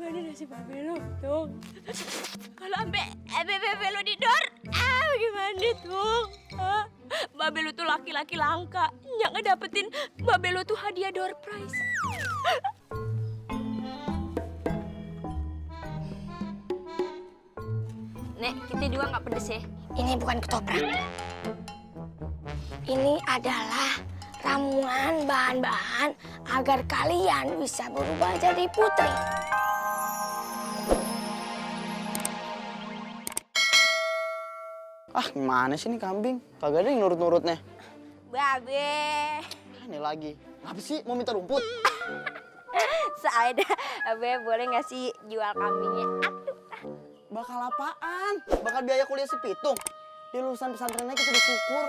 gimana nasib Babelo tuh? Kalau ampe Babelo didor, gimana tuh? Babelo tuh laki-laki langka, nyak ngedapetin Babelo tuh hadiah door prize. Nek, kita dua nggak pedes ya? Ini bukan ketoprak. Ini adalah ramuan bahan-bahan agar kalian bisa berubah jadi putri. Ah, gimana sih ini kambing? Kagak ada yang nurut-nurutnya. Babe. Ini lagi. Apa sih? Mau minta rumput? Saada, Babe boleh nggak sih jual kambingnya? Aduh. Bakal apaan? Bakal biaya kuliah si Pitung. Di lulusan pesantrennya kita disyukur.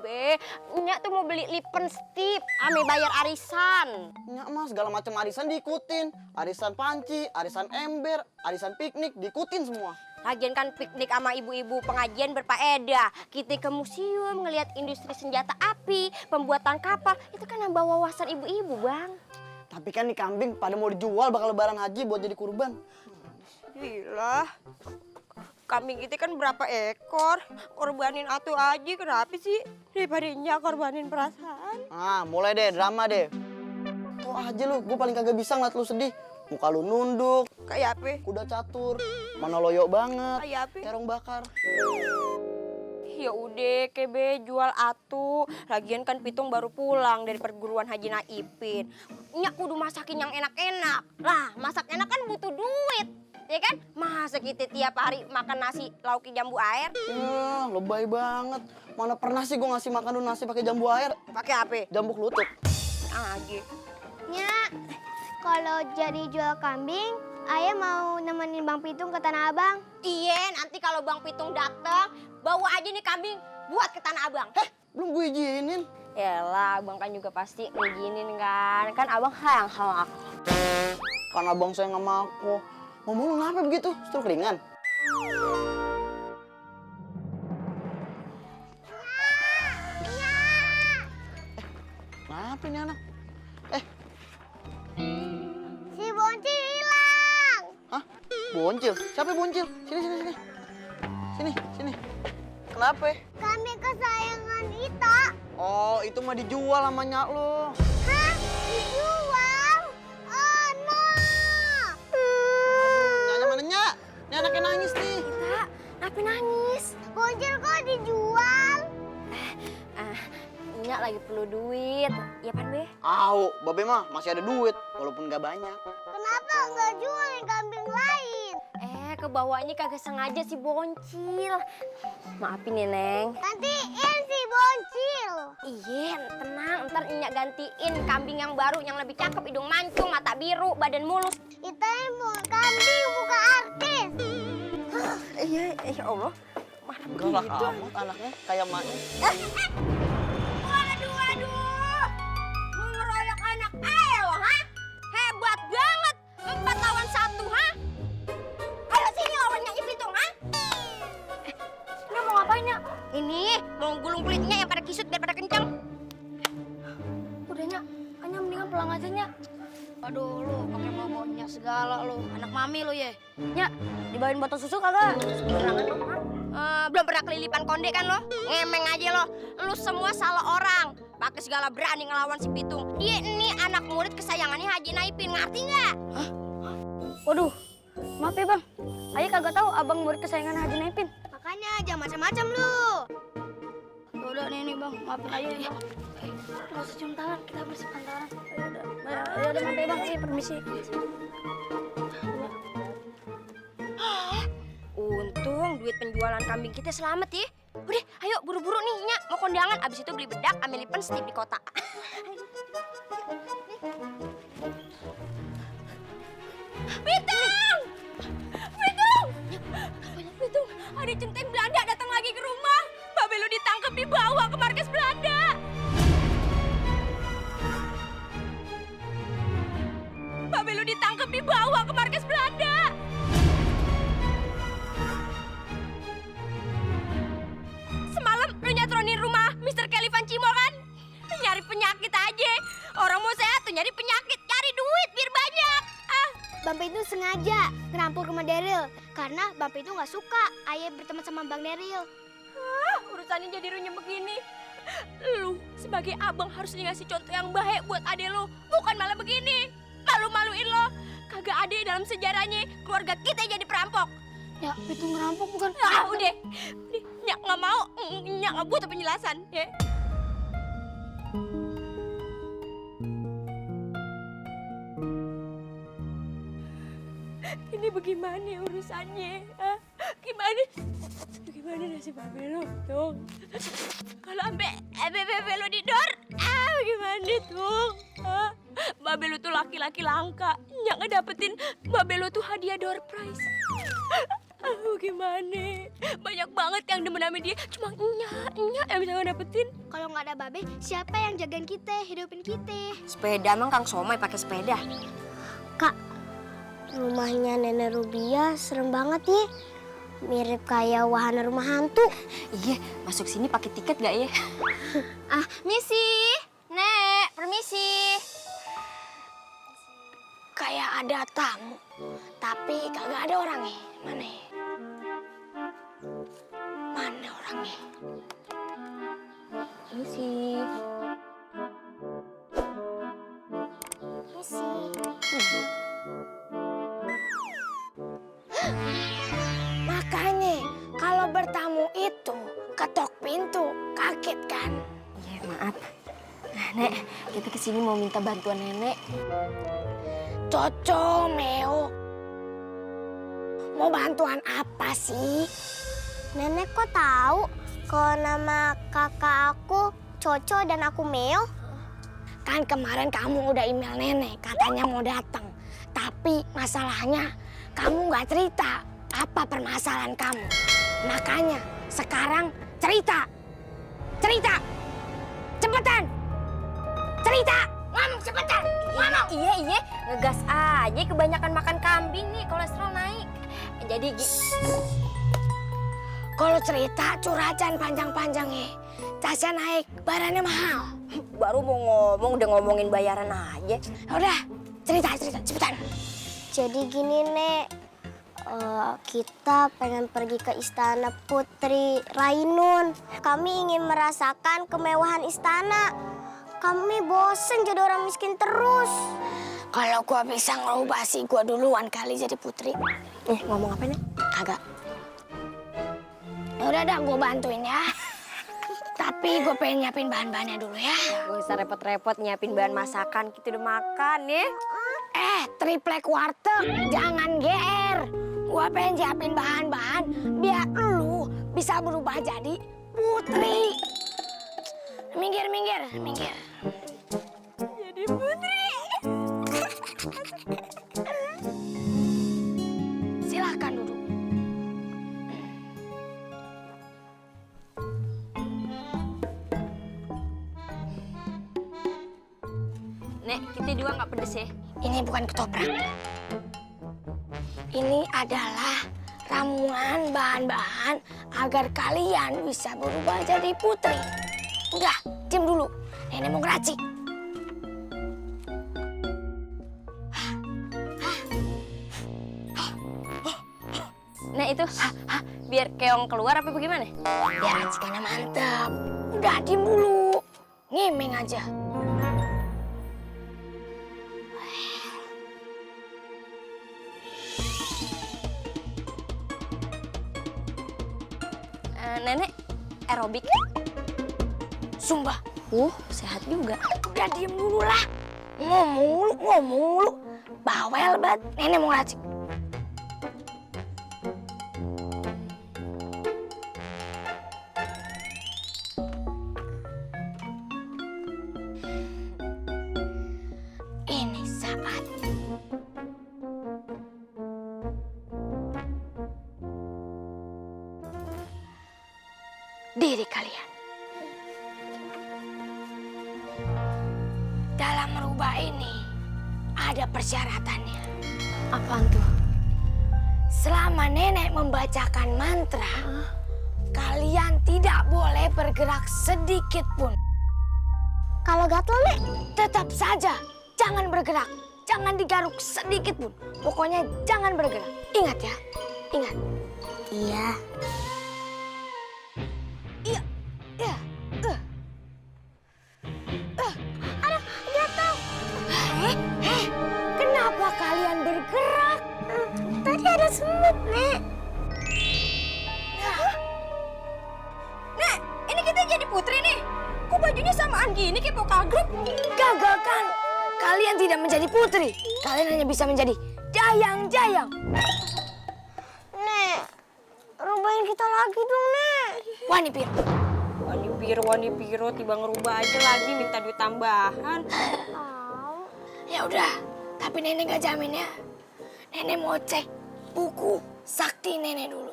Be, Nyak tuh mau beli lipstick, ame bayar arisan. Nyak mas, segala macam arisan diikutin. Arisan panci, arisan ember, arisan piknik, diikutin semua. Lagian kan piknik sama ibu-ibu pengajian berfaedah. Kita ke museum ngelihat industri senjata api, pembuatan kapal. Itu kan nambah wawasan ibu-ibu, Bang. Tapi kan nih kambing pada mau dijual bakal lebaran haji buat jadi kurban. Gila. Kambing kita kan berapa ekor? Korbanin atuh aja, kenapa sih? Daripada Nyak korbanin perasaan. Ah, mulai deh, drama deh. Tuh aja lu, gue paling kagak bisa ngeliat lu sedih. Muka lu nunduk, Kayak apa? kuda catur, mana loyo banget, Kayak apa? terong bakar. Ya udah, Kebe jual atuh. Lagian kan Pitung baru pulang dari perguruan Haji Naipin. Nyak kudu masakin yang enak-enak. Lah, masak enak kan butuh duit. Ya kan? Masa kita tiap hari makan nasi lauki jambu air? Ya, lebay banget. Mana pernah sih gue ngasih makan lu nasi pakai jambu air? Pakai apa? Jambu lutut. Lagi. Nyak, kalau jadi jual kambing, Ayah mau nemenin Bang Pitung ke Tanah Abang. Iya, nanti kalau Bang Pitung datang, bawa aja nih kambing buat ke Tanah Abang. Belum gue izinin. Yalah, Abang kan juga pasti ngizinin kan. Kan Abang sayang sama aku. Karena abang saya nggak sama aku. Ngomong lu kenapa begitu? Stroke ringan? Kenapa ini anak? Si Boncil hilang. Hah? Boncil? Siapa Boncil? Sini. Sini. Kenapa? Kambing kesayangan Ita. Oh, itu mah dijual sama nyak lo. Hah? Dijual? Oh no. Nyanya mana nyak? Ini anaknya nangis nih. Kita, kenapa nangis? Boncil kok dijual? Nyak lagi perlu duit. Iya kan, Be? Au, babe mah masih ada duit, walaupun nggak banyak. Kenapa nggak jualin kambing lain? Kebawanya kagak sengaja si Boncil. Maafin ya, Neng. Gantiin si Boncil. Iya, tenang. Ntar Nyak gantiin kambing yang baru, yang lebih cakep. Hidung mancung, mata biru, badan mulus. Ita mau kambing bukan artis. Iya, ya Allah. Marah Galak begitu. amat anaknya, kayak mak. Waduh. Mau ngeroyok anak lo, ha? Hebat banget. 4 lawan 1, ha? Ayo sini lawan Nyak Pitung, ha? Ini mau ngapain, Nyak? Ini mau gulung kulitnya yang pada kisut biar pada kencang. Udah Nyak, hanya mendingan pulang aja Nyak. Aduh, lu pakai bawa Nyak segala lu. Anak mami lu ya. Nyak, dibawain botol susu kagak? Belum pernah kelilipan konde kan lo? Ngemeng aja lo. Lu semua salah orang. Pakai segala berani ngelawan si Pitung. Dia ini anak murid kesayangannya Haji Naipin, ngerti nggak? Waduh, maaf ya Bang. Ayah kagak tahu abang murid kesayangan Haji Naipin. Makanya jangan macam-macam lu. Udah nih Bang, maafin aja ya. Nggak usah cium tangan, kita bersihkan tangan. Ya udah maaf ya Bang, permisi. Untung duit penjualan kambing kita selamat ya. Udah, ayo buru-buru nih, Nyak. Mau kondangan, abis itu beli bedak, ambil lipstick di kota. Pitung! Pitung, ada centeng Belanda datang lagi ke rumah. Babelo ditangkap dibawa ke markas Belanda. Babelo ditangkap dibawa ke markas Belanda. Semalam lu nyatronin rumah Mr. Kelly Van Cimol kan? Nyari penyakit aja. Orang mau sehat tuh nyari penyakit, cari duit biar banyak. Bang Pitung sengaja ngerampok rumah Daryl karena Bang Pitung nggak suka ayah berteman sama Bang Daryl. Urusannya jadi runyem begini. Lu sebagai abang harus ngasih contoh yang baik buat adek lu. Bukan malah begini. Malu-maluin lo. Kagak ada dalam sejarahnya keluarga kita jadi perampok. Ya, Pitung ngerampok bukan. Udah. Nyak nggak mau. Nyak nggak butuh penjelasan. Ya. Ini bagaimana urusannya? Hah? Gimana nasib Babe lo, Tung? Kalau Babe lo didor, gimana, Tung? Babe lo tuh laki-laki langka. Nyak ngedapetin Babe lo tuh hadiah door prize. Gimana? Banyak banget yang demen sama dia. Cuma nyak yang bisa ngedapetin. Kalau nggak ada Babe, siapa yang jagain kita, hidupin kita? Sepeda emang Kang Somai pakai sepeda. Kak, rumahnya Nenek Rubia serem banget ya. Mirip kayak wahana rumah hantu. Iya, masuk sini pakai tiket gak ya? Misi. Nek, permisi. Kayak ada tamu, tapi kagak ada orangnya. Mana ya? Mana orangnya? Misi. Makanya kalau bertamu itu ketok pintu, kaget kan? Iya, maaf. Nek, kita kesini mau minta bantuan nenek. Coco, Meo. Mau bantuan apa sih? Nenek kok tahu kalau nama kakak aku Coco dan aku Meo? Kan kemarin kamu udah email nenek, katanya mau datang. Tapi masalahnya kamu nggak cerita apa permasalahan kamu. Makanya sekarang cerita. Cerita. Cepetan. Cerita. Ngomong cepetan. Ngomong. Iya, ngegas aja kebanyakan makan kambing nih, kolesterol naik. Jadi Kalau cerita curhatan panjang-panjangnya. Tasnya naik, barannya mahal. baru mau ngomong udah ngomongin bayaran aja. Udah, cerita cepetan. Jadi gini, Nek. Kita pengen pergi ke istana Putri Rainun. Kami ingin merasakan kemewahan istana. Kami bosen jadi orang miskin terus. Kalau gua bisa ngerubah sih, gua duluan kali jadi putri. Ngomong apa nih? Kagak. Ya udah dah, gua bantuin ya. Tapi gue pengen nyiapin bahan-bahannya dulu ya. Gak usah repot-repot nyiapin bahan masakan, kita udah makan ya. Triplek warteg, jangan GR. Gue pengen nyiapin bahan-bahan biar lu bisa berubah jadi putri. Minggir. Jadi putri. Silahkan duduk. Nek, kita dua nggak pedes ya? Ini bukan ketoprak. Ini adalah ramuan bahan-bahan agar kalian bisa berubah jadi putri. Udah, diam dulu. Nenek mau ngeracik. Nek itu, biar keong keluar apa bagaimana? Biar racikannya mantep. Udah, diam dulu. Ngemeng aja. Nenek, aerobik. Sumpah. Sehat juga. Udah diem dulu lah. Ngomong mulu. Bawel banget. Nenek mau ngeracik. Ini saatnya. Diri kalian. Dalam merubah ini ada persyaratannya. Apaan tuh? Selama nenek membacakan mantra, kalian tidak boleh bergerak sedikit pun. Kalau gatel, Nek? Tetap saja jangan bergerak. jangan digaruk sedikit pun. Pokoknya jangan bergerak. Ingat ya, ingat. Iya. Iya, iya. Aduh, jatuh. Kenapa kalian bergerak? Tadi ada semut, Nek. Nek, ini kita jadi putri nih. Kok bajunya samaan gini kayak vokal grup? Gagal kan? Kalian tidak menjadi putri. Kalian hanya bisa menjadi dayang-dayang. Nek, rubahin kita lagi dong, Nek. Wani Pir. Wani Piro, tiba ngerubah aja lagi minta duit tambahan. Ya udah, tapi nenek gak jamin ya. Nenek mau cek buku sakti nenek dulu.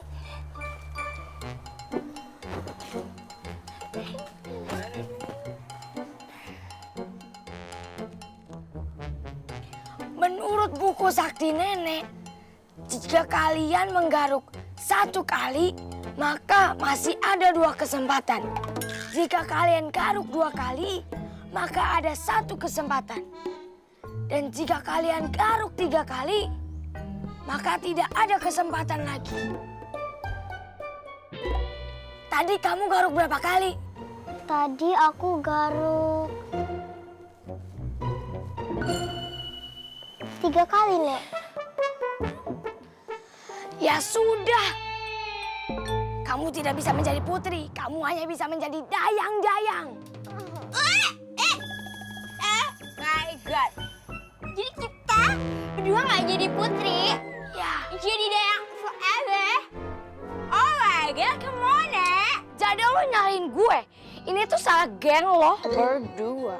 Menurut buku sakti nenek, jika kalian menggaruk 1 kali, maka masih ada 2 kesempatan. Jika kalian garuk 2 kali, maka ada 1 kesempatan. Dan jika kalian garuk 3 kali, maka tidak ada kesempatan lagi. Tadi kamu garuk berapa kali? Tadi aku garuk 3 kali, Nek. Ya sudah. Kamu tidak bisa menjadi putri. Kamu hanya bisa menjadi dayang-dayang. My God. Jadi kita berdua nggak jadi putri, Ya, jadi dayang forever. Oh my God, come on, Nek. jadi lo nyariin gue. Ini tuh salah geng lo berdua.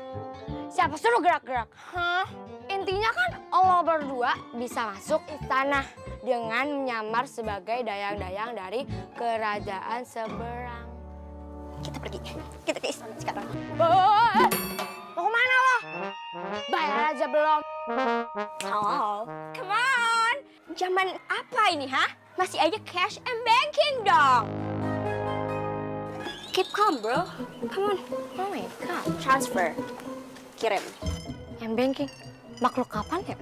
Siapa suruh gerak-gerak? Hah? Intinya kan lo berdua bisa masuk istana dengan menyamar sebagai dayang-dayang dari kerajaan seberang. Kita pergi. Kita ke istana sekarang. Mau kemana lo? Bayar aja belum. Oh, come on. Zaman apa ini, hah? Masih aja cash and banking dong. Keep calm, bro. Come on. Oh my God. Transfer. Kirim. Yang banking makhluk kapan ya?